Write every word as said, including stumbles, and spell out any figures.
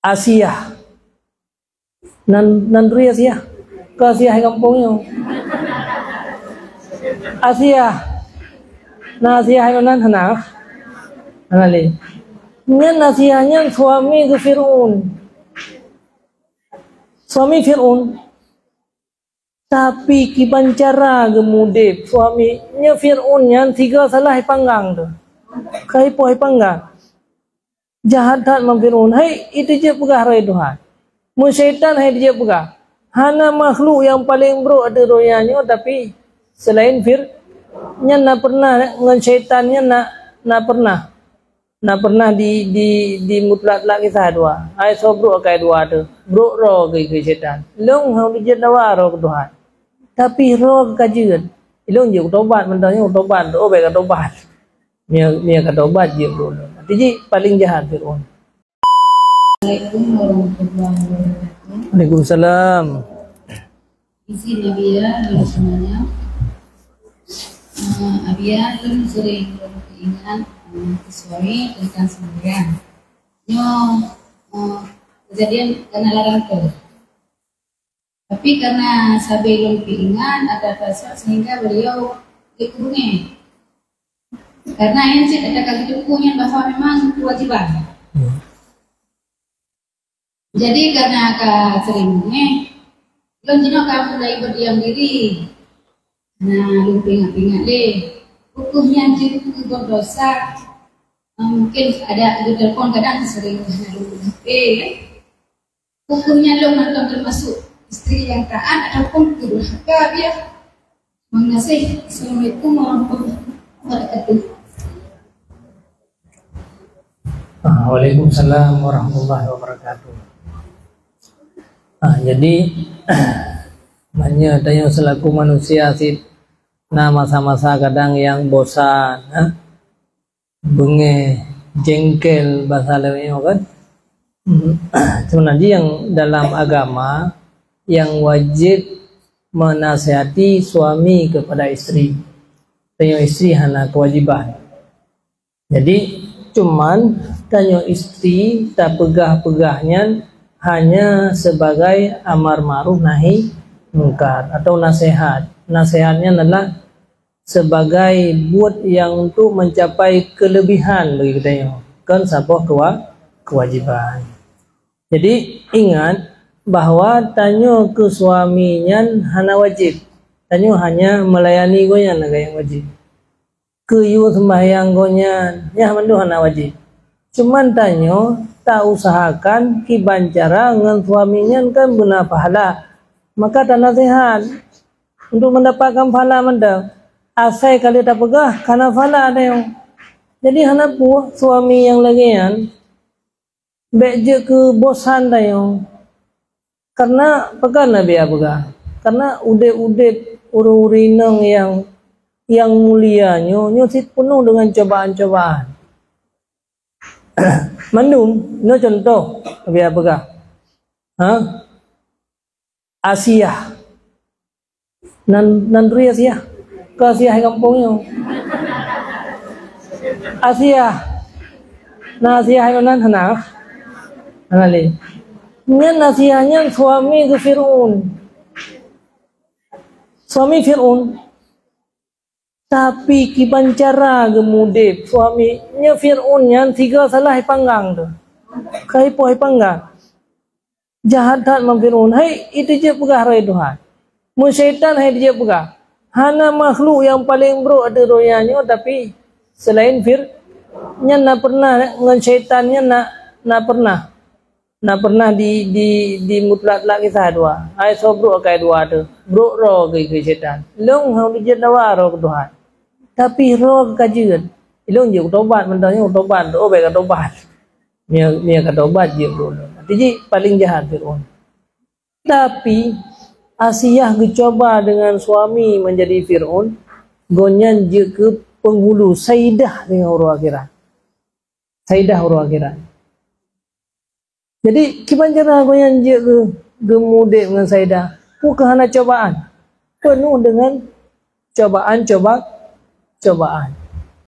Asiah. Nan, nan turi Asiah. Keu Asiah hai gampông nyoe. Asiah. Nah, Asiah hai nan hana. Hana lé. Nyan Asiah nyan suami geuh Fir'aun. Suami Fir'aun. Tapi kiban cara geumudeb suami nyoe Fir'aun nyan sigoe salah ipanggang tu. Ka ipoh ipanggang. Jahat that man Fir'aun. Hai, itu jeuet peugah roh Tuhan. Meusyaitan hai jeuet peugah. Hana makhluk nyang paleng brok di donya nyoe tapi selain Fir-, nyan na pernah ngon syaitan nyan na, na pernah. Na pernah di, di, di mutlak-tlak kisah dua. Hai soe brok akai dua tu. Brok roh keu, keu syaitan. Lôn hana jeuet dawa roh keu Tuhan. Tapi roh keu ka jeuet. Lôn jeuet tobat, mantong nyoe tobat, oh, bèk ka tobat. Mia, mia ka tobat jeuet brok lôn. Tapi jih paling jahat Fir'aun. Assalamualaikum warahmatullahi wabarakatuh. Waalaikumsalam. Izin Abia, lôn semuanya. Eh, Abia, lôn sering lôn ingat, eh, keu suami tentang sembahyang. Nyoe, eh, kejadian karena larang tu. Tapi karena sabe lôn peuingat, ada rasa sehingga beliau ikut bungai. Karena yang cit ada kali tunggu yang bahwa memang kewajiban. Hmm. Jadi, karena ka sering mungeh, lôn jinoe ka mulai berdiam diri. Nah, lôn peuingat-ingat lé. Pukul nyan jeuet keu berdosa. Ah, mungkin ada, ada telepon kadang sering hana lôn H P, kan? Pukul nyan lôn mantong termasuk istri yang taat ataupun keu durhaka dia. Terima kasih. Assalamualaikum warahmatullahi wabarakatuh. Ah, waalaikumsalam warahmatullahi wabarakatuh. Ah, jadi, meunyoe tanyoe selaku manusia sit na masa-masa kadang nyang bosan, ah, beungéh, jengkel basa lawét nyoe kan. Hmm. Sebenarnya yang dalam agama yang wajib menasihati suami kepada istri. Tanyoe istri hana kewajiban. Jadi, cuman tanyoe istri tapeugah-peugah nyan hanya sebagai amar ma'ruf nahi mungkar atau nasihat. Nasihat nyan adalah sebagai buet nyang untuk mencapai kelebihan bagi geutanyoe, kon saboh kewa-, kewajiban. Jadi, ingat bahwa tanyoe keu suami nyan hana wajéb. Tanyoe hanya melayani gobnyan lagée nyang wajéb. Keu yue seumbahyang gobnyan, nyan mandum hana wajéb. Cuman tanyoe tausahakan kiban cara ngon suami nyan kan beuna pahala. Maka tanasihat untuk mendapatkan pahala mantong. Asai ka lheueh tapeugah, kana pahala tanyoe. Jadi hana peue suami nyang lagée nyan. Bék jeuet keu bosan tanyoe. Karena peugah Nabi peugah, karena udeb-udeb ureuëng-ureuëng inong nyang, nyang mulia nyoe, nyoe cit peunoh dengan cobaan-cobaan. Mandum, nyoe contoh Nabi peugah. Ha? Asiah. Nan, nan turi Asiah. Keu Asiah hai gampông nyoe. Asiah. Nah, Asiah hai nan hana. Hana lé. Nyan Asiah nyan suami geuh Fir'aun. Suami Fir'aun. Tapi kiban cara geumudeb suami nyoe Fir'aun nyan sigoe salah ipanggang tu. Ka ipoh ipanggang. Jahat that man Fir'aun. Hai, itu jeuet peugah roh Tuhan. Meusyaitan hai jeuet peugah. Hana makhluk nyang paleng brok di donya nyoe tapi selain Fir-, nyan na pernah ngon syaitan nyan na, na pernah. Na pernah di, di, di mutlak-tlak kisah dua. Hai soe brok akai dua tu. Brok roh keu, keu syaitan. Lôn hana jeuet dawa roh keu Tuhan. Tapi roh ka jeuet. Lôn jeuet tobat mantong nyoe tobat. Oh, bèk ka tobat. Mia, mia ka tobat jeuet Fir'aun. Tapi jih paling jahat Fir'aun. Tapi Asiah geucoba dengan suami menjadi Fir'aun, gobnyan jeuet keu penghulu Saidah ngon uroe akhirat. Saidah uroe akhirat. Jadi, kiban cara gobnyan jeuet geu-, geumudeb ngon Saidah. Peu kheueh hana cobaan. Peunoh dengan cobaan-coba-, cobaan.